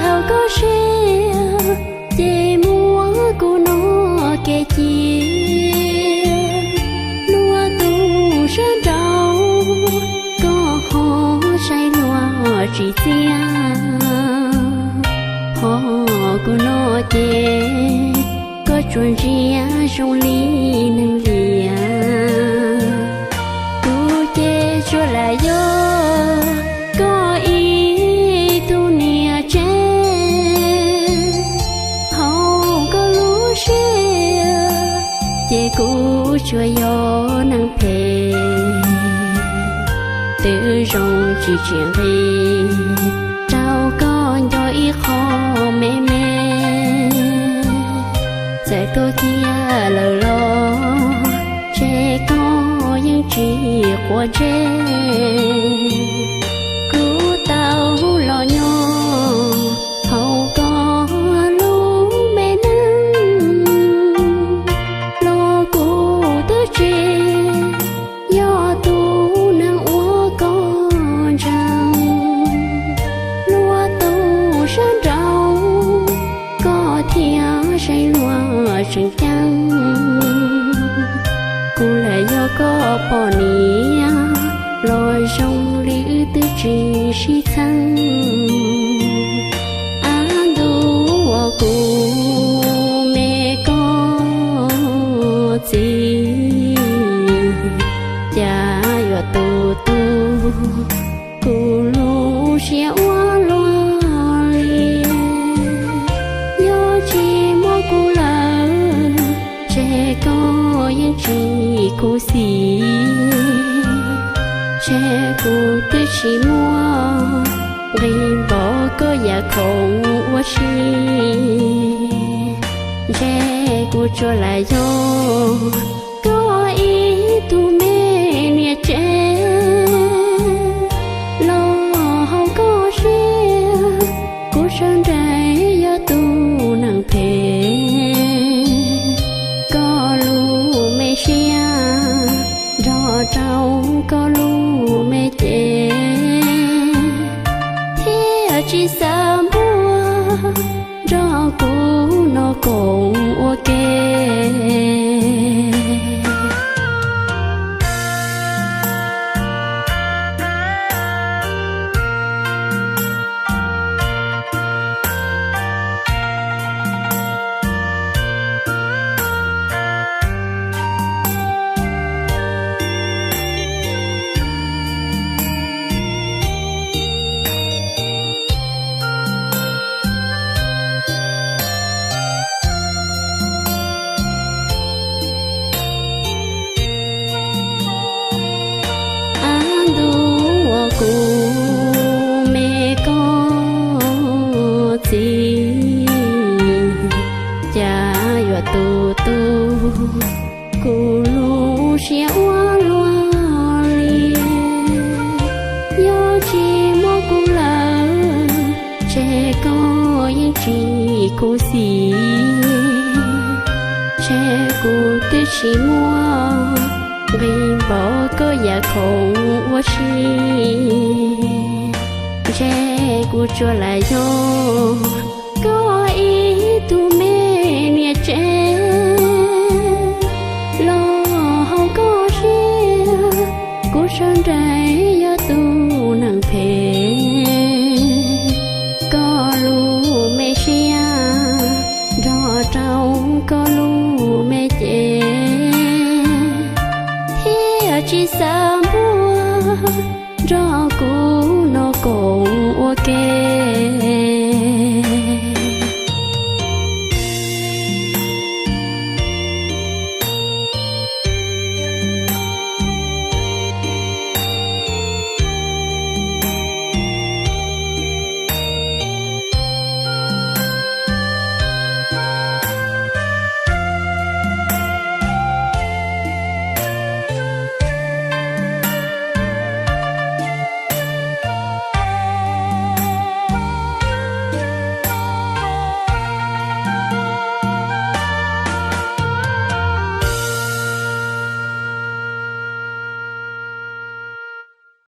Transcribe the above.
Hauv koj siab ces muab kuv noj kev cia, luag tus sab nraud koj ho saib luag tsis txiaj, ho kuv no ces koj tsuas ntsia zoo li neeg liam. Kuv ces tsuas lam yog koj ib tug niam tsev, hauv koj lub siab ces kuv tsuas yog neeg phem, twb zoo tsis tsim nqi rau koj nco ib qho me me. Txawm tuag kiag lawm los ntshe koj yeej tsis quav ntsej. Kuv tau los nyob hauv koj lub me neej los kuv twb tsis yog tus neeg uas koj ntseeg. Luag tus sab nraud koj thiaj saib luag tseem ceeb. Kuv lam yog koj poj niam los zoo li wb twb tsis sib txheeb. Ab ntuj uas kuv me koj txiv, cas yuav tu tu kuv lub siab ua luaj li. Yog tsis muaj kuv lawm ntshe koj yeej tsis khuv xim, ntshe kuv twb tsis muaj nqi npaum koj yam khoom ua si. Ntshe kuv tsuas lam yog koj ib tug me niam tsev los hauv koj siab, kuv sawv nraim yog tus neeg phem. Koj lub me siab nrog rau koj lub me cev, thiaj tsis xav npuab nrog kuv no koom ua ke. Ab ntuj uas kuv me koj txiv, cas yuav tu tu kuv lub siab ua luaj li. Yog tsis muaj kuv lawm ntshe koj yeej tsis khuv xim, ntshe kuv twb tsis muaj nqi npaum koj yam khoom ua si. Ntshe kuv tsuas lam yog koj ib tug me niam tsev los hauv koj siab, kuv sawv nraim yog tus neeg phem. Koj lub me siab nrog rau koj lub me cev, thiaj tsis xav npuab nrog kuv no koom ua ke.